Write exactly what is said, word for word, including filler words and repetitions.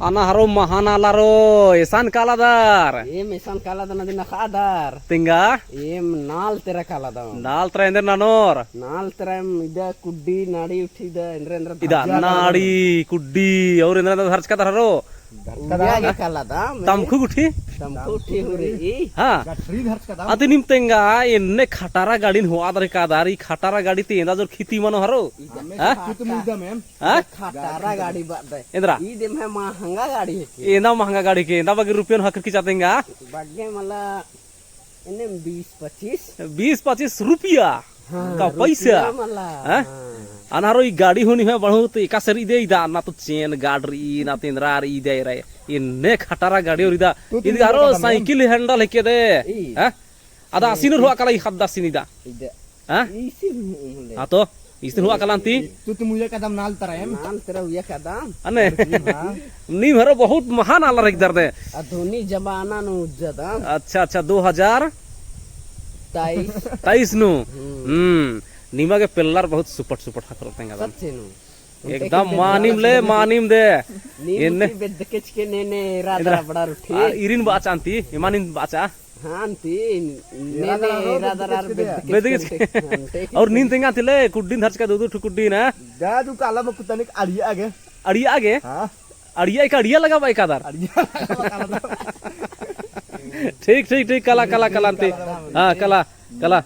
अना हरो महान आलर हो, एसन कालादर? एम एसन कालादन अदिन अख़दर। तेंगा? एम नाल तेरा कालादन। नाल तेरा एन्देर ननोर? नाल तेरा एम इदा कुड्डी, नाड़ी उठी दा, एन्देर एन्देर इदा धरचका नाड़ी, कुड्डी, और एन्देर एन्देर धरचकादर हरो? उया गे कालादन। तमखु गुट्ठी? तमखु गुट्ठी हुरी। हाँ। गठरी धरचकादन। अदि नीम तेंगा, एन्ने खटारा गाड़िन होआदर कादर, ई खटारा गाड़ी ती एन्दा जोर खिती मनो हरो? इदा हाँ? खटारा गाड़ी बअदय। एन्देरा? ईद एम्है महंगा गाड़ी हेके। एन्दा महंगा गाड़ी हेके, एन्दा बग्गे रुपया नू ख़क्खरकी चा तेंगा? बग्गे मला एन्ने बीस पच्चीस। बीस पच्चीस रुपया? हाँ, का पैसा? रुपया मला, हाँ? हाँ। अना हरो ई गाड़ी हूँ निम्है बहुत एकासे रई दे इदा, ना तो चेन गाड़ रई, ना तो एन्देरा रई दे रई। एन्ने खटारा गाड़ी और इदा, इदा हरो साइकिल हैंडल हेके दे। हाँ? अदा आसिन होआ काला ई ख़द्द आसिन इदा। हाँ? हाँ तो, इसिन होआ काला अन्ती? तू तुम उया कादम नाल तेरा एम। नाल तेरा उया कादम। अन्ने? हाँ। नीम हरो बहुत महान आलर एकदर दे। आधुनिक जमाना नू उज्जदम। अच्छा, अच्छा, दो हजार? तेईस। तेईस नू? हम्म। हम्म। निमा गे पेल्लर बहुत सुपट सुपट ख़क्खरो तेंगा दम। सच्चे नू। एकदम मानिम ले, मानिम दे। नीम एन्ने। बेद्दकेच के ने ने एरा दरा बड़ा रुठी। आ, इरिन बाचा अन्ती, इमानिन बाचा। हाँ, अन्ती, ने, ने, एरा दरा बेद्दकेच के। और नीन तेंगा तिले, कुड्डीन धरचका दो, दो ठु कुड्डीन, हाँ? दा दू काला मकुतनिक अड़िया गे। अड़िया गे? हाँ। अड़िया एक अड़िया लगा बाई कादर। अड़िया लगा बाई कादर। ठीक, ठीक, ठीक, काला, काला, काला अन्ती। हाँ, काला, काला।